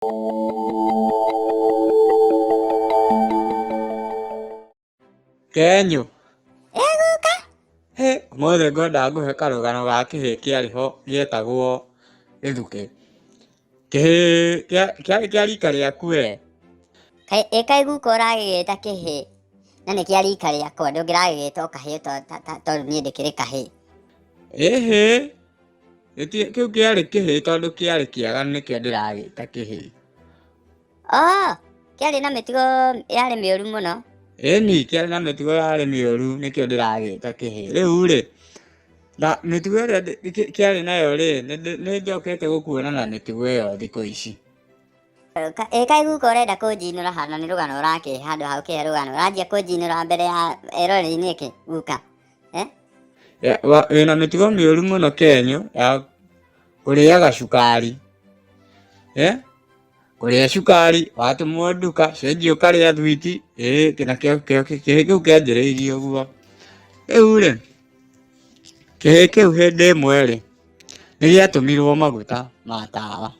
Kenyũ. Ĩ guka. Hĩ, ũmũthĩ ngwenda ngũhe karũgano ga kĩhĩĩ kĩarĩ ho gĩetagwo gĩthukĩ. Kĩhĩĩ kĩarĩ kĩa rika rĩaku we. Kaĩ ĩ kaĩ guka ũragĩgĩta kĩhĩĩ na nĩ kĩa rika rĩakwa ndũngĩragĩgĩta o kahĩĩ tondũ niĩ ndĩkĩrĩ kahĩĩ. Ĩhĩ, kĩu kĩarĩ kĩhĩĩ tondũ kĩarĩ kĩaganu nĩkĩo ndĩragĩta kĩhĩĩ. Oh, kĩarĩ na mĩtugo yarĩ mĩũru mũno. Ĩni, kĩarĩ na mĩtugo yarĩ mĩũru nĩkĩo ndĩragĩta kĩhĩĩ. Rĩu rĩ, na mĩtugo ĩrĩa kĩarĩ nayo rĩ, nĩ njokete gũkuona na mĩtugo ĩyo thikũ ici. Ĩ kaĩ guka ũrenda kũnjinũra hana nĩ rũgano ũrakĩhe handũ ha ũkĩhe rũgano ũranjia kũnjinũra mbere ya eroreri nĩkĩ guka? Eh? Wĩna mĩtugo mĩũru mũno Kenyũ ya kũrĩaga cukari. Eh? Kũrĩa cukari, watũmwo nduka, cenji ũkarĩa thwiti, ĩĩ nakĩo kĩhĩĩ kĩu kĩanjĩrĩirie ũguo. Rĩu rĩ, kĩhĩĩ kĩu hĩndĩ ĩmwe rĩ, nĩ gĩatũmirwo maguta ma tawa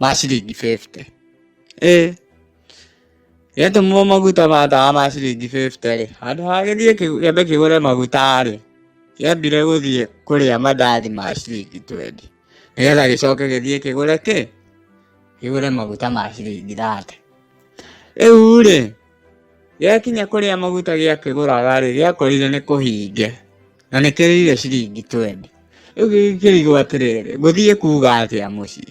ma ciringi fifty. Ĩĩ, gĩatũmwo maguta ma tawa ma ciringi fifty rĩ, handũ ha gĩthiĩ kĩambe kĩgũre maguta rĩ, kĩambire gũthiĩ kũrĩa mandathi ma ciringi twenty. Nĩgetha gĩcoke gĩthiĩ kĩgũre kĩ? Kĩgũre maguta ma ciringi thate. Rĩu rĩ, gĩakinya kũrĩa maguta gĩakĩgũraga rĩ, gĩakorire nĩ kũhinge na nĩ kĩrĩire ciringi twenty. Rĩu gĩkĩrigwo atĩrĩrĩ, ngũthiĩ kuga atĩa mũciĩ?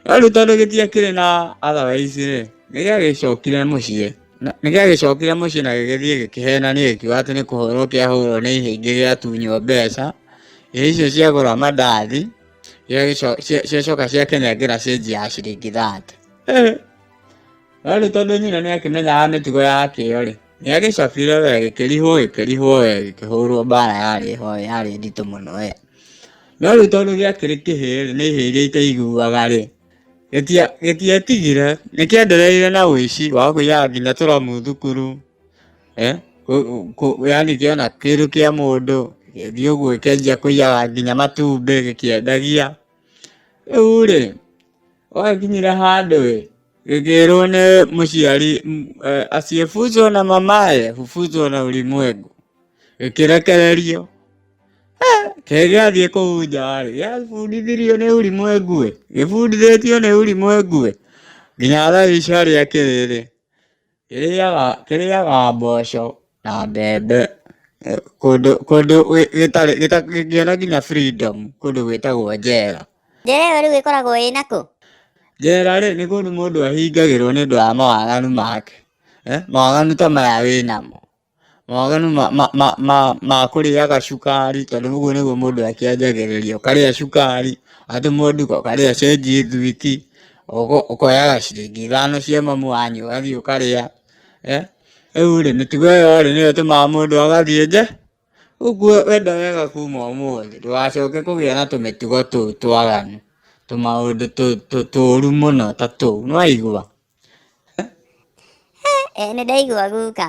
No rĩu tondũ gĩtiakĩrĩ na otherwise rĩ, nĩ gĩagĩcokire mũciĩ. Nĩ gĩagĩcokire mũciĩ na gĩgĩthiĩ gĩkĩhenania gĩkiuga atĩ nĩ kũhũrwo kĩahũrwo nĩ ihĩĩ ingĩ gĩatunywo mbeca. Ihĩĩ icio ciagũra mandathi, ciacoka ciakĩnengera cĩnji ya ciringi thate. No rĩu tondũ nyina nĩ akĩmenyaga mĩtugo yakĩo rĩ, nĩ agĩcabire we gĩkĩrihwo gĩkĩrihwo we gĩkĩhũrwo mbara yarĩ ho yarĩ nditũ mũno we. No rĩu tondũ gĩakĩrĩ kĩhĩĩ rĩ, nĩ ihĩĩ iria itaiguaga rĩ, gĩtietigire, nĩ kĩendereire na ũici wa kũiyaga nginya tũramu thukuru, yaani kĩona kĩndũ kĩa mũndũ, gĩgĩthiĩ ũguo gĩkĩanjia kũiyaga nginya matumbĩ gĩkĩendagia. Rĩu rĩ, Gwagĩkinyire handũ ĩ, gĩkĩrwo nĩ mũciari asiyefuzwa na mamaye hufuzwa na ulimwengu, gĩkĩrekererio. Kĩĩ gĩathiĩ kũu nja rĩ, gĩabundithirio nĩ ulimwengu ĩ, gĩbundithĩtio nĩ ulimwengu ĩ, nginya thaa ici harĩa kĩrĩ rĩ, Kĩrĩaga mboco na mbembe kũndũ kũndũ gĩtarĩ gĩtangĩona nginya freedom kũndũ gwĩtagwo njera. Njera ĩyo rĩu ĩkoragwo ĩ nakũ? Njera rĩ, nĩ kũndũ mũndũ ahingagĩrwo nĩ ũndũ wa mawaganu make, mawaganu ta maya wĩnamo. Mawaganu ma kũrĩaga cukari tondũ ũguo nĩguo mũndũ akĩanjagĩrĩria, ũkarĩa cukari, watũmwo nduka ũkarĩa cĩnji thwiti, ũkoyaga ciringi ithano cia mamu wanyu ũgathiĩ ũkarĩa, rĩu rĩ mĩtugo ĩyo rĩ nĩyo ĩtũmaga mũndũ agathiĩ nje, ũguo wenda wega kuma ũmũthĩ ndũgacoke kũgĩa na tũmĩtugo tũu twaganu, tũmaũndũ tũru mũno ta tũu, nĩwaigua? Nĩ ndaigua guka.